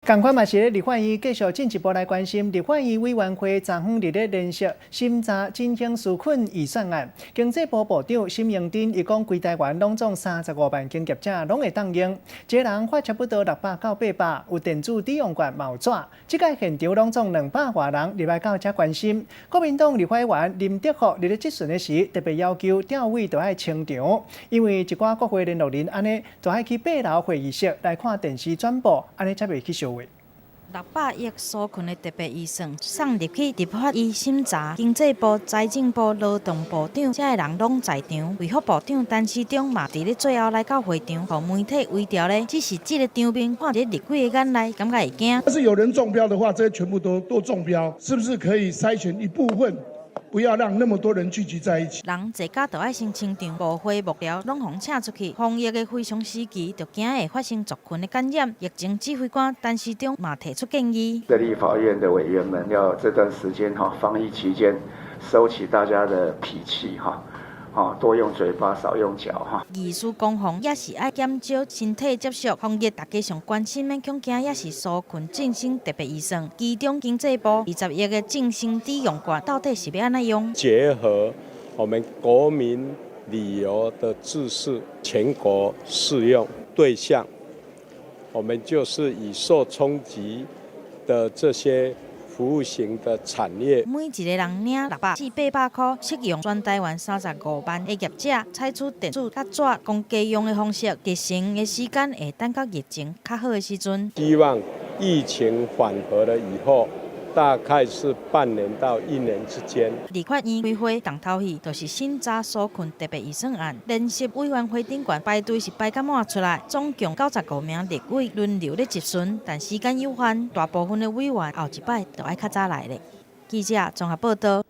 仝款嘛是咧立法院繼續進一步來關心立法院委員會昨昏佇咧連續審查振興紓困預算案。經濟部部長沈榮津伊講，規台灣攏總35萬間業者攏會當用，一個人發差不多600到800，有電子抵用券嘛有紙。這個現場攏總200外人入來到遮關心。國民黨立法委員林德福佇咧質詢的時，特別要求調委著愛清場，因為一寡國會聯絡人按呢，著愛去8樓會議室來看電視轉播，按呢才袂去相會。600億紓困的特別預算送入去立法院審查，經濟部、財政部、勞動部長這个人攏在場，衛福部長陳時中嘛佇咧最後來到會場，予媒體圍牢咧，只是這個場面看佇立委的眼內，感覺會驚。但是有人中標的話，這些全部都中標，是不是可以篩選一部分？不要讓那麼多人聚集在一起。人濟甲著愛先清場，部會幕僚攏予請出去。防疫的非常時期，就驚會發生族群的感染。疫情指揮官陳時中嘛提出建議。在立法院的委員們要這段時間哈，防疫期間收起大家的脾氣哈，多用嘴巴，少用腳哈。議事攻防也是愛減少身體接觸，防疫大家上關心的恐驚也是紓困振興特別預算，其中經濟部20億的振興抵用券到底是欲按怎用？結合我們國民旅遊的知識，全國適用對象，我們就是以受衝擊的這些服務型的產業。每一個人領600至800塊，適用全台灣35萬的業者，採取電子佮紙共家用的方式，執行的時間會等到疫情較好的時陣。希望疫情緩和了以後，大概是半年到一年之間。立法院開會重頭戲，就是審查紓困特別預算案，聯席委員會頂懸排隊是排甲滿出來，總共95名立委輪流咧質詢，但時間有限，大部分的委員後一擺就愛較早來咧。記者綜合報道。